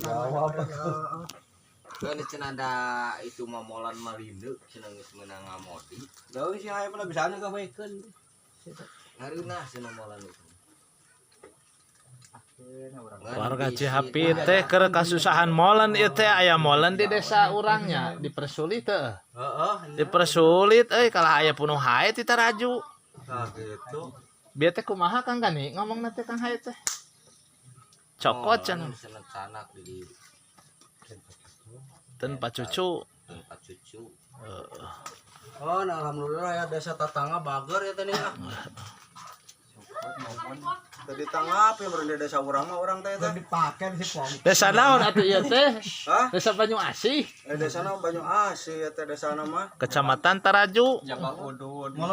Jawab. Kan cenah da itu mah molan malinde cenah geus meunang ngamodi. Jauh sih aya pernah bisa gawekeun. Ngareunah cenah molan itu. Warga Cihapit teh keur kasusahan molen ieu teh, aya molen di desa urangnya dipersulit teh. Heeh. Dipersulit euy, kalah aya punuh hae ti Taraju. Nah, gitu. Bieu teh kumaha, Kang Gani ngomongna teh, Kang Hae teh? Cokot cenah. Cenah sanak di Ten Pak Cucu. Tempat cucu. Oh, nah, alhamdulillah ya, desa tetangga bager ya tadi ah. Tadi tanggap ya berada desa urang mah, urang teh teh. Dipakai si pom. Desa naon atuh ieu teh? Hah? Desa Banyu Asih, Eh, desa na Banyu Asih ya teh desa mah. Kecamatan Taraju. Mau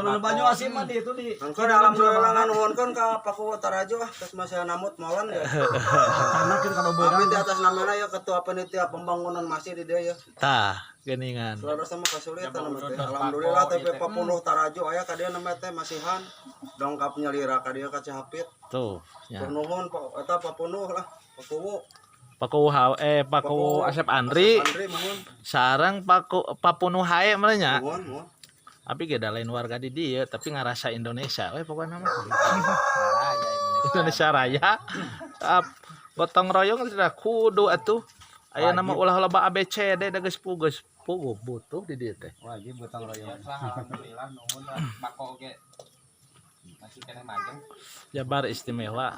nu Banyu Asih mah di itu di Engko alhamdulillah nganuhunkeun ka Paku Taraju ah, terus masih namut molan ya. Tanah kan kalau Tapi di atas namanya ya ketua panitia pembangunan masih di dia ya. Tah, geuningan. Selalu sama kesulitan nama teh. Alhamdulillah, tapi Papunuh Taraju aya ka dieu nama teh masihan dongkap nyalira ka dieu ka Cihapit. Tuh, ya. Nuhun Pak eta Papunuh lah, Pakuwu. Paku eh Paku Asep Andri. Andri, muhun. Sareng Paku Papunuh hae mah nya. Muhun, muhun. Tapi ge da lain warga di dieu, tapi ngarasa Indonesia we pokoknya mah. Indonesia Raya. Ap, gotong royong tidak kudu atuh. Aya nama ulah loba ABCD da geus pugus puguh butuh di dieu teh. Wajib gotong royong. Alhamdulillah, nuhun lah bako oge masih keneh mageng. Jabar istimewa.